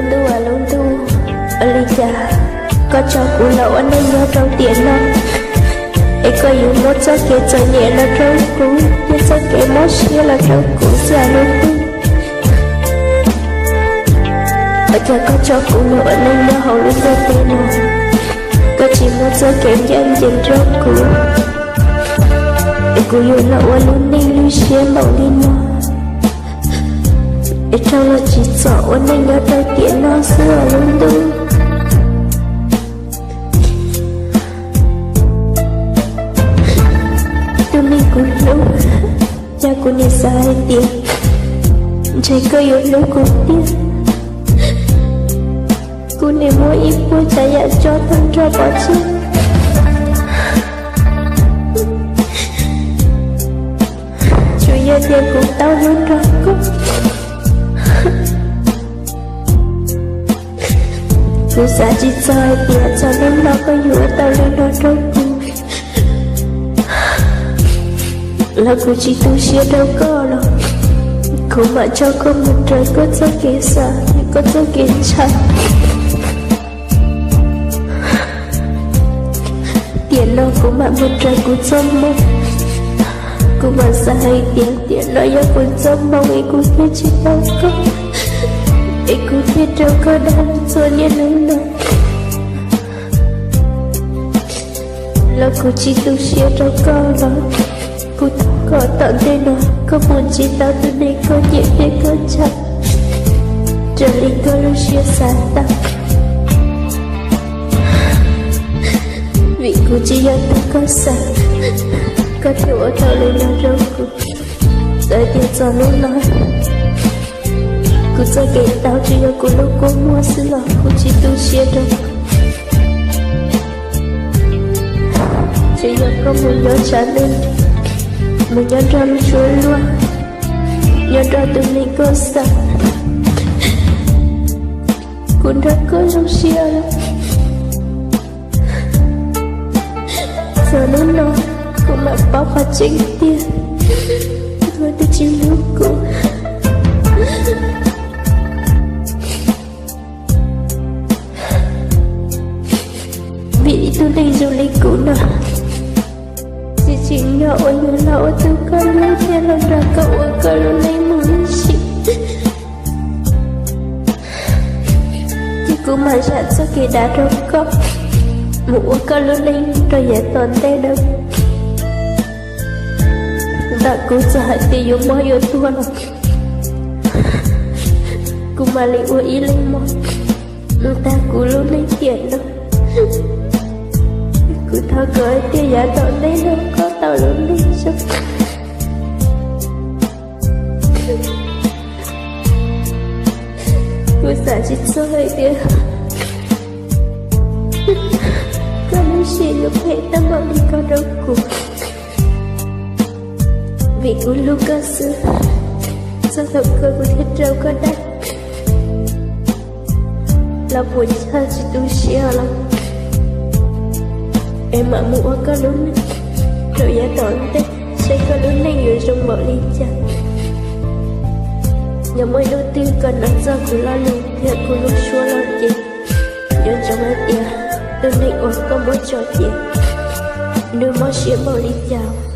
Ntuj aw lub ntuj, ua li cas koj tso kuv los ua neej nyob rau tiam no, es koj yuav muab txoj kev txom nyem no rau kuv, thiab txoj kev mob siab los rau kuv xwb lub ntuj. Ua cas koj tso kuv los ua neej nyob hauv lub ntiaj teb no, koj tsis muab txoj kev ncaj ncees rau kuv, es kuv yuav los ua lub neej lwj siab npaum li no, es raug los tsim txom ua neej nyob rau tiam no xwb lub ntuj. Tus neeg kuv hlub, cas kuv nim xav hais tias ntshe koj yuav hlub kuv tiag, kuv nim muab ib puas tsav yam tso tag nrho pov tseg, tsuas yog tias kuv tau hlub nrog koj. Kuv xav tsis txog hais tias txog hnub no koj yuav ua tau li no rau kuv, los kuv tsis tu siab rau koj los kuv mam tso koj mus raws koj txoj kev xav thiab koj txoj kev ntshaw. Tiam no kuv mam mus raws kuv txoj moo, kuv mam xav hais tias tiam no yog kuv txoj moo es kuv thiaj tsis tau koj, es kuv thiaj rau koj dag txhua niaj hnub no. Los kuv tsis tu siab rau koj los kuv thov kom tom ntej no koj puas ntsib tau tus neeg koj nyiam thiab koj ntshaw raws li koj lub siab xav tau, vim kuv tsis yog tus koj xav, koj thiaj ua tau li no rau kuv. Txawm tias txog hnub no kuv txoj kev tau tsuas yog kuv lub kua muag xwb los kuv tsis tu siab rau. Tsuas yog koj mus nyob tshav ntuj, mus nyob nrog lub suab luag, nyob nrog tus neeg koj xav, kuv nrog koj zoo siab lawm. Txog hnub no kuv mam paub qhov tseeb tiag, koj twb tsis hlub kuv. Vim ib tug neeg zoo li kuv no, tsis tsim nyog uas yuav los ua tus koj hlub thiab los nrog koj ua koj lub neej mus ib sim. Ces kuv mam zam txoj kev dav rau koj, mus ua koj lub neej rau yav tom ntej no. Ntawm kuv txawm hais tias yuav mob yuav tuag los kuv mam li ua ib leeg mob mus tag kuv lub neej tiam no. Kuv thov kom hais tias yav tom ntej no koj tau lub neej zoo. Kuv xav tsis txog hais tias koj lub siab yuav phem tau npaum li ko rau kuv, vim kuv hlub koj xwb. Txog thaum kawg kuv thiaj raug koj dag los puas ntshaw tsis tu siab los, es mam mus ua koj lub neej rau yav tom ntej, seb koj lub neej yuav zoo npaum li cas. Yog muaj ib hnub twg koj hnov txog kuv lo lus thiab kuv lub suab los ces yuav ntsoov hais tias tus neeg uas koj muab tso ces nws mob siab npaum li cas.